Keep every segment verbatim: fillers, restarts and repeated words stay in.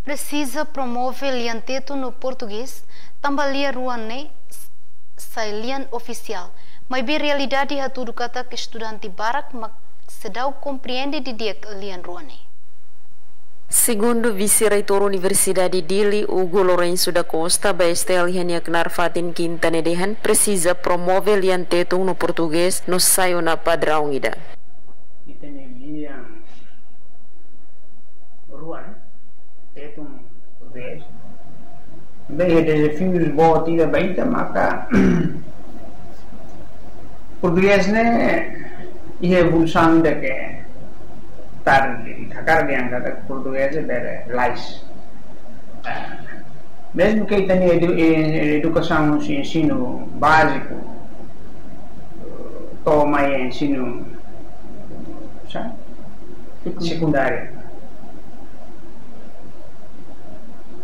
Presiza promove lian Tetun no Portugés, tanba lian rua ne'e sai lian ofisiál. Maibé realidade hatudu katak estudante barak mak seidauk komprende didi'ak lian rua ne'e. Segundu Vise-Reitór Universidade Dili, Hugo Lourenço da Costa, ba STL iha nia knaar fatin Kinta ne'e dehan, presiza promove lian Tetun no Portugés no sai ona padraun ida. Ita-nia lian rua, Tetun, Portugés. Bem, iha dezafius boot ida ba ita maka Portugés ne'e iha evolusaun ida ke tarde, hakarak dehan katak Portugés ne'e bele lalais. Ah, mezmu ke ita-nia edu-, eh, edukasaun husi ensinu báziku, to'o mai ensinu, sabe? Sekundáriu. Sekundáriu.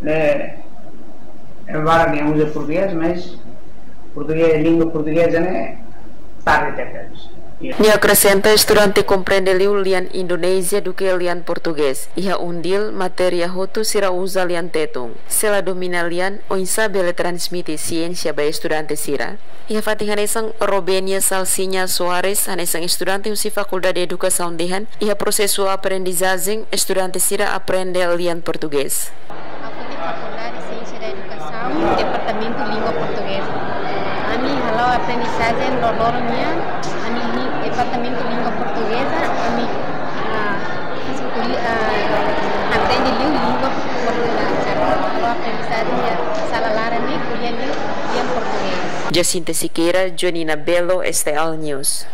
Ne'e, ema barak uza portugés, mas portugés, língua portugeza ne'e tarde tebes. Nia akresenta, estudante komprende liu lian Indonézia duké lian Portugés. Iha UNDIL, matéria hotu sira uza lian Tetun. Se la domina lian, oinsá bele transmite siénsia ba estudante sira? Iha fatin hanesan, Robenia Salsinha Soares, hanesan estudante husi Fakuldade Edukasaun dehan, iha prosesu aprendizajen, estudante sira aprende lian Portugés. Ha'u foti Fakuldade Siénsia da Edukasaun, Departamentu Língua Portugeza. Ami hala'o aprendizajen loroloron nian, ami li-, Departamentu Língua Portugeza, ami, ah, kuli-, ah, aprende liu língua portugeza. Hala'o aprendizajen iha sala laran ne'e, ko'alia liu lian portugés. Jacinta Sequeira, Joanina Belo, STL News.